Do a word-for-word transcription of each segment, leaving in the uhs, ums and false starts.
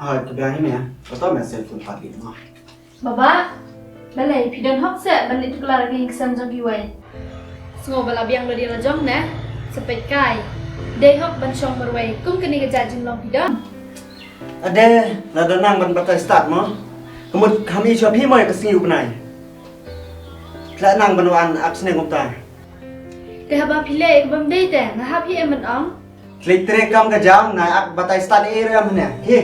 Hoi, to biang hi me. Ba to me cellphone pat lei mo. Baba, balei phi don hok se ban leit tuklar ïa ki ksem jong kiwei? Sngew ba la biang da ïa la jong ne, sa peit kai. Dei hok ban shong marwei kum kane ka jait jinglong phi don. Ade, la da nang ban batai stad mo. Ka mut kham i shuwa phi mo ïa ka sngi u bnai. Khleh nang ban wan ak sneng kumta. Te haba phi leh ïa ka bym dei te nga hap hi em ban ong. Klik trei kam ka jam na ak batai stad area mane. Hi.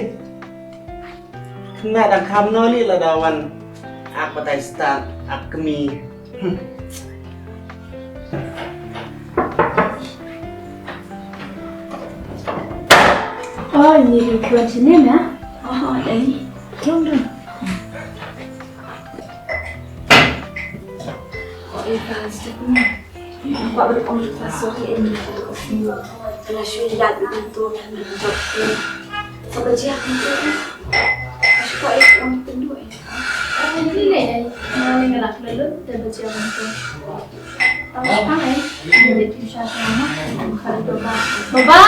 Kena dang kham noli la da wan ak batai stad ak kmi. Hmm. Oh, ini ri kuan sini na. Oh, dai. Jom dong. Oh, eh, plastik ni. Aku baru on plastik ini. Kena syu lihat itu. Sampai dia itu. Aku kok eh on tendu eh. Ini ni eh. Ini nak lalu dia baca itu. Tahu apa eh? Dia bisa sama. Baba. Baba.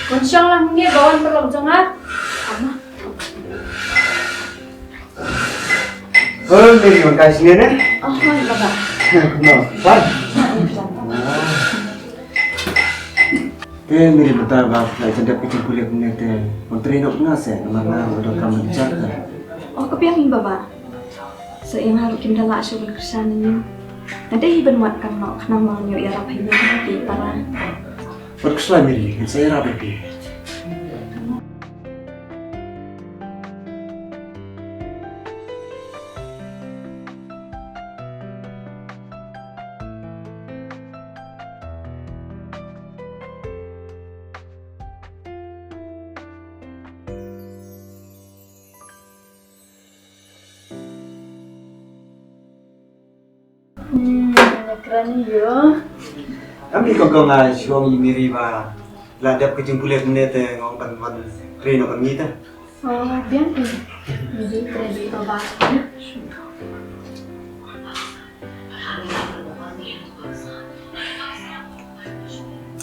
Kun shong lang ni bawan perlu jong ah. Ama. Oi, Mary, wan kai sini ne? Oh, hoi, baba. No, wan. Te Mary, bata ba la jan dep ka jingpule kumne te. Wan trei noh nga se, namar nga wan donkam ban jar te. Oh, ka biang hi baba. Sa ïa nga ruh kim da lah shuh ban kyrshan ïa ngi. Nga dei hi ban wad kam noh khnang ba ngi ïoh ïarap ha ïing ha para. Wat khuslai Mary, ngan sa ïarap ïa phi. Hmm, ngan kren ïa u. Am i kong kong a shong i Mary ba la dep ka jingpule kumne te ngong ban ban trei noh kan ngi ta. Oh, biang te. Mary trei bha bha.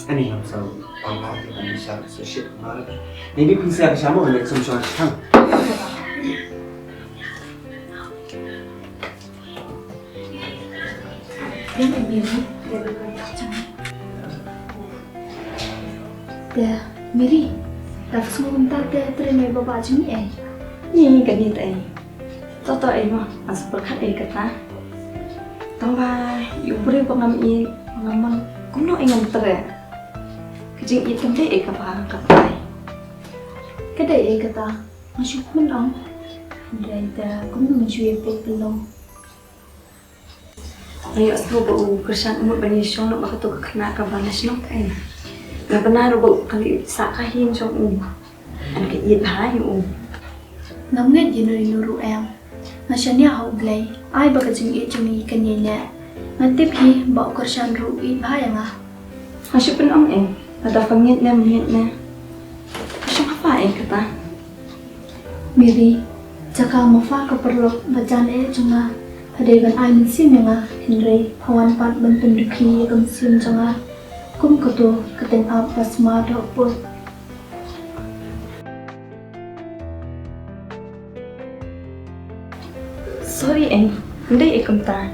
Ani ngam sa pang ha ti ani sa sa shit mar. Ni bi pung sa ka shamo le sum shong shang. Te Mary, da ka sngew kumta te trei noh ïa baba jong ngi ei. Ni kane te ei. To to ei mo, nga sa pyrkhat ei kata. Tang ba ïa u briew ba ngam ïeit, ba ngam mang, kumno ei ngan trei. Ka jingïeit kam dei ei kaba ka pyrthei. Ka dei ei kata, nga shu pynong. Hynrei te kumno ngan shu ïa peit pynlong. Nga ïohsngew ba u Kyrshan u mut ban ïashong noh bad kato ka khynnah kaba la shnong ka ei. Nga bynta ruh ba u kali u sah ka hin jong u. An ka ïeit bha ïa u. Ngam ngeit ïano ïano ruh em. Nga shaniah ha U Blei. Ai ba ka jingïeit jong ngi kan ïaineh. Nga tip hi ba u Kyrshan ruh u ïeit bha ïa nga. Nga shu pynong ei. Lada pha ngeit ne ym ngeit ne. Ka shong ha pha ei kata. Mary, jaka ma pha ka paralok ba jan eh jong nga, pha dei ban ai mynsiem ïa nga, hynrei pha wan pat ban pyndukhi ïa ka mynsiem jong nga. Kum kato ka teng ap ba sma doh put. Sorry ei, ym dei ei kumta.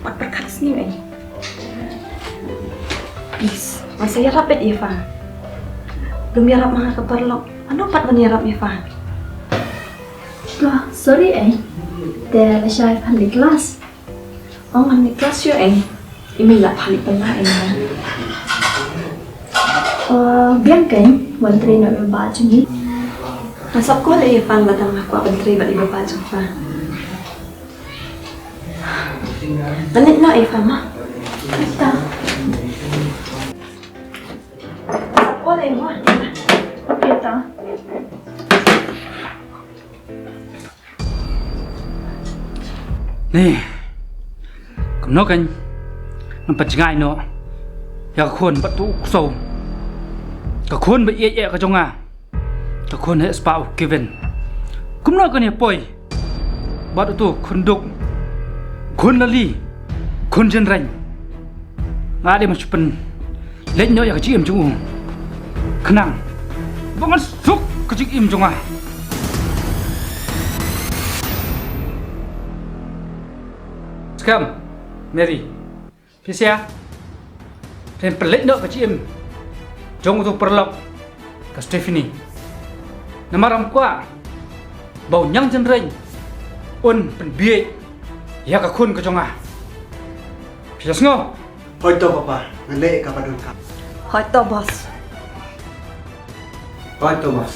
Pat pyrkhat sniew ei. Please, ngan sa ïarap beit ïa pha. Lum ïarap ma nga ka paralok, mano pat ban ïarap ïa pha. Bah, sorry ei. Te lashai phan leit klas. Ong ngan leit klas ïoh ei. I mei lah phan leit pynlait ei. Oh, biang kein, wan trei noh ïa baba jong ngi. Nga sap call ei ïa pha lada nga kwah ban trei bad ïa baba jong pha. Ngan leit noh ei pha ma. Ita. Sap call ei ma. Ita. Ni, kumno kan ngan pynjngai noh ïa ka khun bad uto u ksew. Ka khun ba ïeit ïa ka jong nga. Ka khun heh spah u Kevin. Kumno kan ïa poi bad uto u khun duk, khun lali, khun jynreng. Nga dei ma shu pynleit noh ïa ka jingim jong u. Khnang ba ngan suk ka jingim jong nga. Kam, Mary. Phi sa pynleit noh ka jingim jong uto u paralok ka Stephanie. Namar ngam kwah ba u Ñiang Jynreng un pynbieit ïa ka khun ka jong nga. Phi la sngew? Hooid to papa, ngan leh kaba donkam. Hooid to boss. Hooid to boss.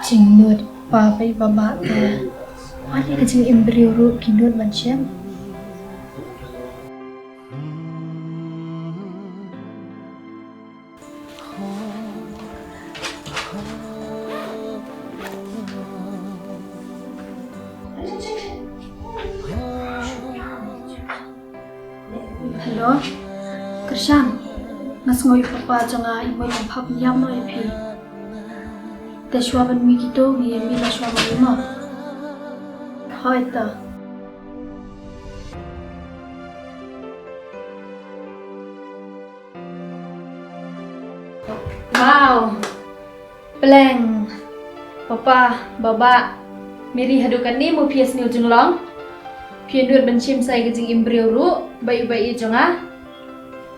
Jingnud papa bad mama te, wat ïa ka jingim briew ruh ki nud ban shem. Hello. Kyrshan. Nga sngew ïa u papa jong nga i mut u phah pynïap noh ïa phi. Te shuwa ban mih kito ngi ïa mih la shuwa ban mih mo. Hooid to. Wow. Pleng. Papa, baba. Mary, haduh katne mo phi ïa sniew jinglong? Phi nud ban shim sa ïa ka jingim briew ruh bad u baieit jong nga.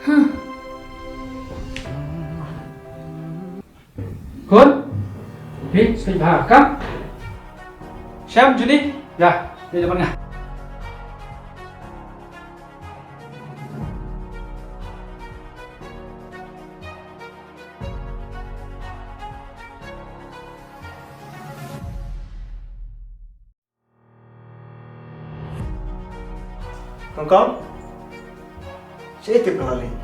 Huh. Khun. Phi, sngewbha kam. Sham, Judy. Ïa, phi da ban nga. Kong Kong. Shaei tip ka la leit?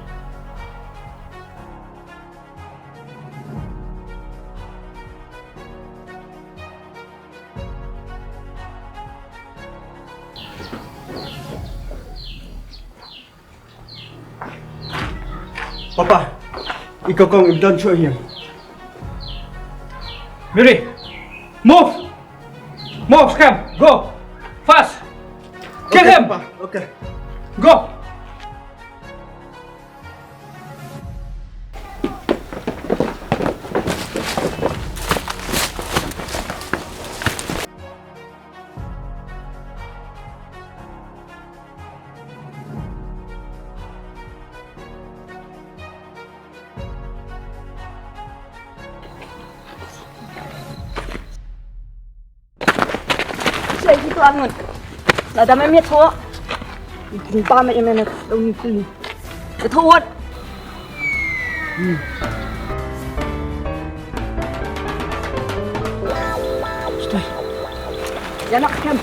Papa, i Kong Kong im don shuh hi. Mary, move! Move, come, go! Fast! Kill him! Papa, okay. Go! Shaei kito ar ngut. Lada mem ïathuh. Ba me ïa me na dong ni kli. Ïathuh wat. Stay. Ïa nak kem.